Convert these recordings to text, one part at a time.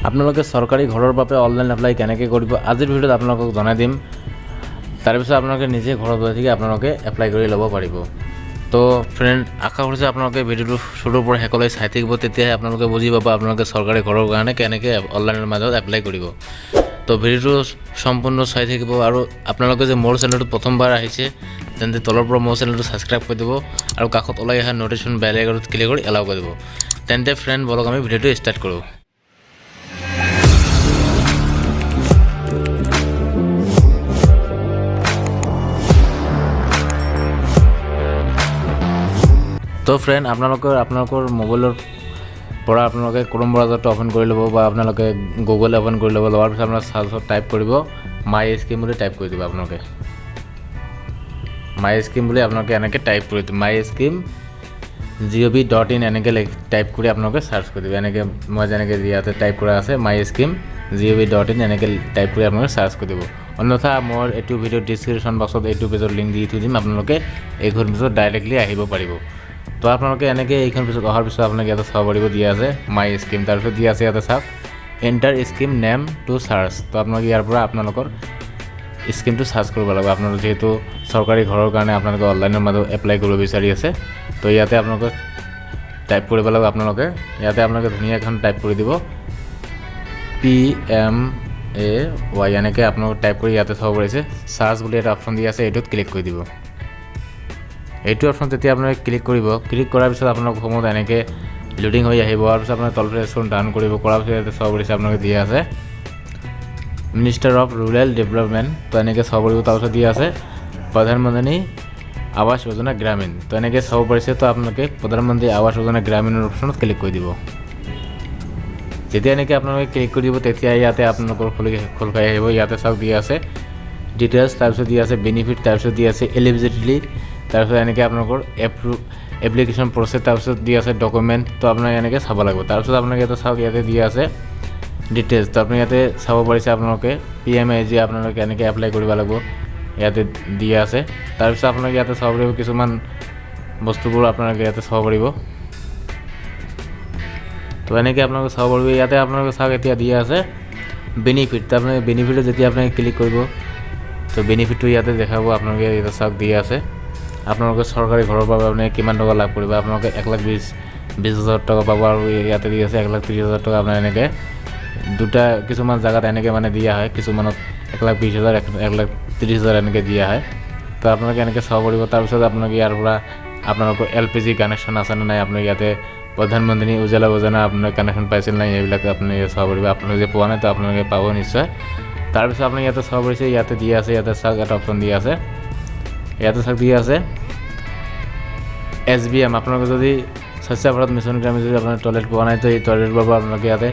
আপোনালোকে চৰকাৰী ঘৰৰ বাবে অনলাইন এপ্লাই কেনেকৈ কৰিব, আজিৰ ভিডিঅ'ত আপোনালোকক জনাই দিম। তাৰপিছত আপোনালোকে নিজে ঘৰত বহি থাকি আপোনালোকে এপ্লাই কৰি ল'ব পাৰিব। তো ফ্ৰেণ্ড, আশা কৰিছোঁ আপোনালোকে ভিডিঅ'টো শুৰুৰ পৰা শেষলৈ চাই থাকিব, তেতিয়াহে আপোনালোকে বুজি পাব আপোনালোকে চৰকাৰী ঘৰৰ কাৰণে কেনেকৈ অনলাইনৰ মাজত এপ্লাই কৰিব। তো ভিডিঅ'টো সম্পূৰ্ণ চাই থাকিব আৰু আপোনালোকে যে মোৰ চেনেলটোত প্ৰথমবাৰ আহিছে, তেন্তে তলৰ পৰা মোৰ চেনেলটো ছাবস্ক্ৰাইব কৰি দিব আৰু কাষত ওলাই অহা ন'টিফিকেশ্যন বেল আইকনত ক্লিক কৰি এলাউ কৰি দিব। তেন্তে ফ্ৰেণ্ড, বলক আমি ভিডিঅ'টো ষ্টাৰ্ট কৰোঁ। তো ফ্ৰেণ্ড, আপোনালোকৰ মোবাইলৰ পৰা আপোনালোকে ক্ৰ'ম ব্ৰাউজাৰটো অ'পেন কৰি ল'ব বা আপোনালোকে গুগল অ'পেন কৰি ল'ব। লোৱাৰ পিছত আপোনাৰ চাৰ্চত টাইপ কৰিব, মাই স্কিম বুলি টাইপ কৰি দিব। আপোনালোকে মাই স্কিম বুলি আপোনালোকে এনেকৈ টাইপ কৰি দিব, myscheme.gov.in এনেকৈ টাইপ কৰি আপোনালোকে চাৰ্চ কৰি দিব। এনেকৈ মই যেনেকৈ ইয়াতে টাইপ কৰা আছে, myscheme.gov.in, এনেকৈ টাইপ কৰি আপোনালোকে চাৰ্চ কৰি দিব। অন্যথা মোৰ এইটো ভিডিঅ' ডিছক্ৰিপশ্যন বক্সত এইটো পেজৰ লিংক দি থৈ দিম, আপোনালোকে এইখন পেজত ডাইৰেক্টলি আহিব পাৰিব। তো আপোনালোকে এনেকৈ এইখন পেজত অহাৰ পিছত আপোনালোকে ইয়াতে চাব পাৰিব, দিয়া আছে মাই স্কিম। তাৰপিছত দিয়া আছে ইয়াতে চাওক, "Enter scheme name to search"। তো আপোনালোকে ইয়াৰ পৰা আপোনালোকৰ স্কিমটো চাৰ্চ কৰিব লাগিব। আপোনালোক যিহেতু চৰকাৰী ঘৰৰ কাৰণে আপোনালোকে অনলাইনৰ মাজত এপ্লাই কৰিব বিচাৰি আছে, তো ইয়াতে আপোনালোকে টাইপ কৰিব লাগিব। আপোনালোকে ইয়াতে আপোনালোকে ধুনীয়া এখন টাইপ কৰি দিব, PMAY, এনেকৈ আপোনালোকে টাইপ কৰি ইয়াতে চাব পাৰিছে, চাৰ্চ বুলি এটা অপশ্যন দি আছে, এইটোত ক্লিক কৰি দিব। এইটো অপশ্যন যেতিয়া আপোনালোকে ক্লিক কৰিব, ক্লিক কৰাৰ পিছত আপোনালোকৰ সময়ত এনেকৈ লোডিং হৈ আহিব। তাৰপিছত আপোনাৰ তলফালে স্ক্ৰল ডাউন কৰিব। কৰাৰ পিছত ইয়াতে চাব পাৰিছে, আপোনালোকে দিয়া আছে মিনিষ্টাৰ অফ ৰুৰেল ডেভেলপমেণ্ট। তো এনেকৈ চাব পাৰিব। তাৰপিছত দিয়া আছে প্ৰধানমন্ত্ৰী আৱাস যোজনা গ্ৰামীণ। তো এনেকৈ চাব পাৰিছে। তো আপোনালোকে প্ৰধানমন্ত্ৰী আৱাস যোজনা গ্ৰামীণৰ অপশ্যনত ক্লিক কৰি দিব। যেতিয়া এনেকৈ আপোনালোকে ক্লিক কৰি দিব, তেতিয়া ইয়াতে আপোনালোকৰ খোল খাই আহিব। ইয়াতে চাওক, দিয়া আছে ডিটেইলছ, তাৰপিছত দিয়া আছে বেনিফিট, তাৰপিছত দিয়া আছে এলিজিবিলিটি, তাৰপিছত এনেকৈ আপোনালোকৰ এপ্লিকেশ্যন প্ৰচেছ, তাৰপিছত দিয়া আছে ডকুমেণ্ট। তো আপোনালোকে এনেকৈ চাব লাগিব। তাৰপিছত আপোনালোকে ইয়াতে চাওক, ইয়াতে দিয়া আছে ডিটেইলছ। তো আপুনি ইয়াতে চাব পাৰিছে, আপোনালোকে পিএমএ জি আপোনালোকে কেনেকৈ এপ্লাই কৰিব লাগিব ইয়াতে দিয়া আছে। তাৰপিছত আপোনালোকে ইয়াতে চাব পাৰিব, কিছুমান বস্তুবোৰ আপোনালোকে ইয়াতে চাব পাৰিব। তো এনেকৈ আপোনালোকে চাব পাৰিব। ইয়াতে আপোনালোকে চাওক, এতিয়া দিয়া আছে বেনিফিট। তো আপোনালোকে বেনিফিটত যেতিয়া আপোনালোকে ক্লিক কৰিব, তো বেনিফিটটো ইয়াতে দেখাব। আপোনালোকে ইয়াতে চাওক, দিয়া আছে আপোনালোকে চৰকাৰী ঘৰৰ বাবে আপুনি কিমান টকা লাভ কৰিব। আপোনালোকে এক লাখ বিছ বিছ হাজাৰ টকা পাব আৰু ইয়াতে দি আছে 1,30,000 টকা। আপোনাৰ এনেকৈ দুটা কিছুমান জেগাত এনেকৈ মানে দিয়া হয়, কিছুমানত 1,20,000, 1,30,000 এনেকৈ দিয়া হয়। তো আপোনালোকে এনেকৈ চাব পাৰিব। তাৰপিছত আপোনালোকে ইয়াৰ পৰা আপোনালোকৰ এলপিজি কানেকশ্যন আছেনে নাই, আপোনালোকে ইয়াতে প্ৰধানমন্ত্ৰী উজ্জ্বলা যোজনা আপোনালোকে কানেকশ্যন পাইছিল নাই, এইবিলাক আপুনি চাব পাৰিব। আপোনালোকে যে পোৱা নাই, তো আপোনালোকে পাব নিশ্চয়। তাৰপিছত আপুনি ইয়াতে চাব পাৰিছে, ইয়াতে দিয়া আছে, ইয়াতে চাওক, এটা অপশ্যন দিয়া আছে। ইয়াতে চাওক, দিয়া আছে এছবিএম। আপোনালোকে যদি স্বচ্ছ ভাৰত মিছন গ্ৰামীণ যদি আপোনাৰ টয়লেট পোৱা নাই, তো এই টয়লেট পাব। আপোনালোকে ইয়াতে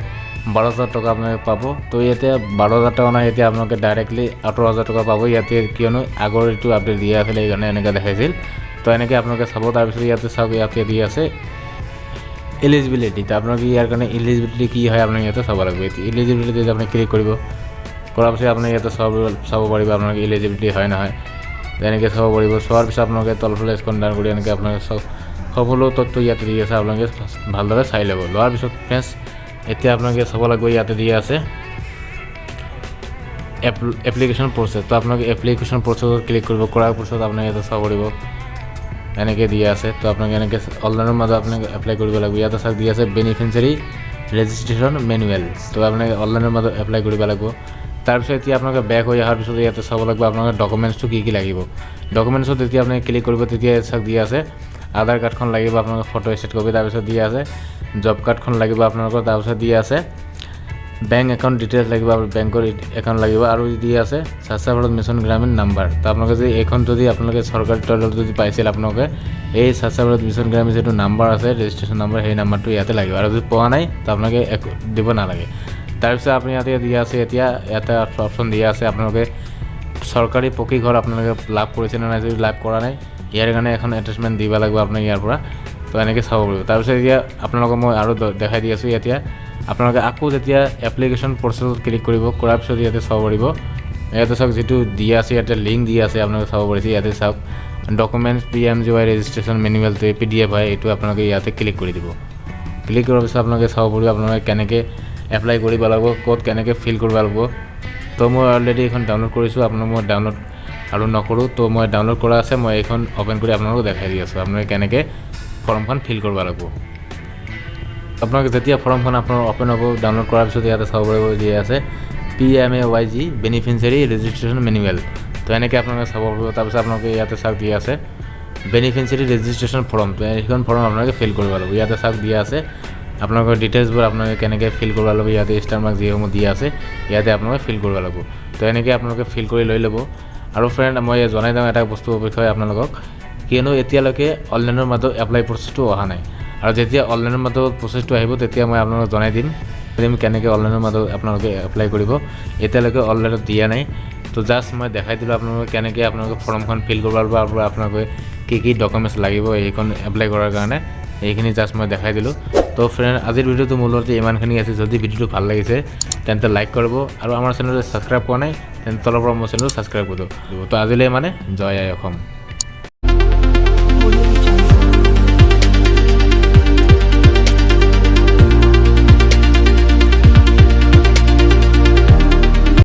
12,000 টকা আপোনালোকে পাব। তো ইয়াতে 12,000 টকা নাই, এতিয়া আপোনালোকে ডাইৰেক্টলি 18,000 টকা পাব ইয়াতে, কিয়নো আগৰ এইটো আপডেট দিয়া আছিলে, সেইকাৰণে এনেকৈ দেখাইছিল। তো এনেকৈ আপোনালোকে চাব। তাৰপিছত ইয়াতে চাওক, ইয়াতে দি আছে এলিজিবিলিটি। তো আপোনালোকে ইয়াৰ কাৰণে এলিজিবিলিটি কি হয়, আপোনালোকে ইয়াতে চাব লাগিব। এতিয়া এলিজিবিলিটি যদি আপুনি ক্লিক কৰিব, কৰাৰ পিছত আপুনি ইয়াতে চাব চাব পাৰিব আপোনালোকে এলিজিবিলিটি হয় নহয়, তেনেকৈ চাব পাৰিব। চোৱাৰ পিছত আপোনালোকে তলফালে স্ক্ৰল ডাউন কৰি এনেকৈ আপোনালোকে চব সকলো তথ্য ইয়াতে দি আছে, আপোনালোকে ভালদৰে চাই ল'ব। লোৱাৰ পিছত ফ্ৰেণ্ডছ, এতিয়া আপোনালোকে চাব লাগিব, ইয়াতে দিয়া আছে এপ্লিকেশ্যন প্ৰচেছ। তো আপোনালোকে এপ্লিকেশ্যন প্ৰচেছত ক্লিক কৰিব। কৰাৰ পিছত আপোনালোকে ইয়াতে চাব পাৰিব, এনেকৈ দিয়া আছে। তো আপোনালোকে এনেকৈ অনলাইনৰ মাজত আপোনালোকে এপ্লাই কৰিব লাগিব। ইয়াতে চাওক, দিয়া আছে বেনিফিচিয়াৰী ৰেজিষ্ট্ৰেশ্যন মেনুৱেল। তো আপোনালোকে অনলাইনৰ মাজত এপ্লাই কৰিব লাগিব। তাৰপিছত এতিয়া আপোনালোকে বেক হৈ অহাৰ পিছত ইয়াতে চাব লাগিব আপোনালোকে ডকুমেণ্টছটো কি কি লাগিব। ডকুমেণ্টছত যেতিয়া আপুনি ক্লিক কৰিব, তেতিয়া চাওক, দিয়া আছে আধাৰ কাৰ্ডখন লাগিব আপোনালোকৰ ফটো ষ্টেট কপি। তাৰপিছত দিয়া আছে জব কাৰ্ডখন লাগিব আপোনালোকৰ। তাৰপিছত দিয়া আছে বেংক একাউণ্ট ডিটেইলছ লাগিব, আপোনাৰ বেংকৰ একাউণ্ট লাগিব আৰু দিয়া আছে স্বচ্ছ ভাৰত মিছন গ্ৰামীণ নাম্বাৰ। তো আপোনালোকে যদি এইখন যদি আপোনালোকে চৰকাৰী টয়লেট যদি পাইছিল, আপোনালোকে এই স্বচ্ছ ভাৰত মিছন গ্ৰামীণ যিটো নাম্বাৰ আছে, ৰেজিষ্ট্ৰেশ্যন নাম্বাৰ, সেই নাম্বাৰটো ইয়াতে লাগিব। আৰু যদি পোৱা নাই, তো আপোনালোকে একো দিব নালাগে। তাৰপিছত আপুনি ইয়াতে দিয়া আছে, এতিয়া ইয়াতে অপশ্যন দিয়া আছে, আপোনালোকে চৰকাৰী পকী ঘৰ আপোনালোকে লাভ কৰিছে নে নাই। যদি লাভ কৰা নাই, ইয়াৰ কাৰণে এখন এটেচমেণ্ট দিব লাগিব আপোনাক ইয়াৰ পৰা। তো এনেকৈ চাব পাৰিব। তাৰপিছত এতিয়া আপোনালোকক মই আৰু দেখাই দি আছোঁ। এতিয়া আপোনালোকে আকৌ যেতিয়া এপ্লিকেশ্যন প্ৰচেছত ক্লিক কৰিব, কৰাৰ পিছত ইয়াতে চাব পাৰিব। ইয়াতে চাওক, যিটো দিয়া আছে, ইয়াতে লিংক দিয়া আছে, আপোনালোকে চাব পাৰিছে। ইয়াতে চাওক, ডকুমেণ্টছ পিএমজিৱাই ৰেজিষ্ট্ৰেশ্যন মেনুৱেলটো পিডিএফ হয়, এইটো আপোনালোকে ইয়াতে ক্লিক কৰি দিব। ক্লিক কৰাৰ পিছত আপোনালোকে চাব পাৰিব আপোনালোকে কেনেকৈ এপ্লাই কৰিব লাগিব, ক'ত কেনেকৈ ফিল কৰিব লাগিব। তো মই অলৰেডি এইখন ডাউনলোড কৰিছোঁ, আপোনাক মই ডাউনলোড আৰু নকৰোঁ। তো মই ডাউনলোড কৰা আছে, মই এইখন অ'পেন কৰি আপোনালোকক দেখাই দি আছোঁ আপোনালোকে কেনেকৈ ফৰ্মখন ফিল কৰিব লাগিব। আপোনালোকে যেতিয়া ফৰ্মখন আপোনাৰ অ'পেন হ'ব ডাউনলোড কৰাৰ পিছত, ইয়াতে চাব পাৰিব দিয়া আছে PMAYG beneficiary registration manual। তো এনেকৈ আপোনালোকে চাব পাৰিব। তাৰপিছত আপোনালোকে ইয়াতে চাওক, দিয়া আছে বেনিফিচিয়াৰী ৰেজিষ্ট্ৰেশ্যন ফৰ্ম। তো এইখন ফৰ্ম আপোনালোকে ফিল কৰিব লাগিব। ইয়াতে চাওক, দিয়া আছে আপোনালোকৰ ডিটেইলছবোৰ, আপোনালোকে কেনেকৈ ফিল কৰিব লাগিব। ইয়াতে ষ্টাৰ মাৰ্ক যিসমূহ দিয়া আছে, ইয়াতে আপোনালোকে ফিল কৰিব লাগিব। তো এনেকৈ আপোনালোকে ফিল কৰি লৈ ল'ব। আৰু ফ্ৰেণ্ড, মই জনাই দিওঁ এটা বস্তুৰ বিষয়ে আপোনালোকক, কিয়নো এতিয়ালৈকে অনলাইনৰ মাজত এপ্লাই প্ৰচেছটো অহা নাই। আৰু যেতিয়া অনলাইনৰ মাজত প্ৰচেছটো আহিব, তেতিয়া মই আপোনালোকক জনাই দিম দিম কেনেকৈ অনলাইনৰ মাজত আপোনালোকে এপ্লাই কৰিব। এতিয়ালৈকে অনলাইনত দিয়া নাই। তো জাষ্ট মই দেখাই দিলোঁ আপোনালোকে কেনেকৈ আপোনালোকে ফৰ্মখন ফিল কৰিব লাগিব আৰু আপোনালোকে কি কি ডকুমেণ্টছ লাগিব এইখন এপ্লাই কৰাৰ কাৰণে, এইখিনি জাষ্ট মই দেখাই দিলোঁ। তো ফ্ৰেণ্ড, আজিৰ ভিডিঅ'টো মোৰ লগতে ইমানখিনি আছে। যদি ভিডিঅ'টো ভাল লাগিছে, তেন্তে লাইক কৰিব আৰু আমাৰ চেনেলটো ছাবস্ক্ৰাইব কৰা নাই, তেন্তে তলৰ পৰা মোৰ চেনেলটো ছাবস্ক্ৰাইব কৰি দিব। তো আজিলৈ মানে, জয় আই অসম।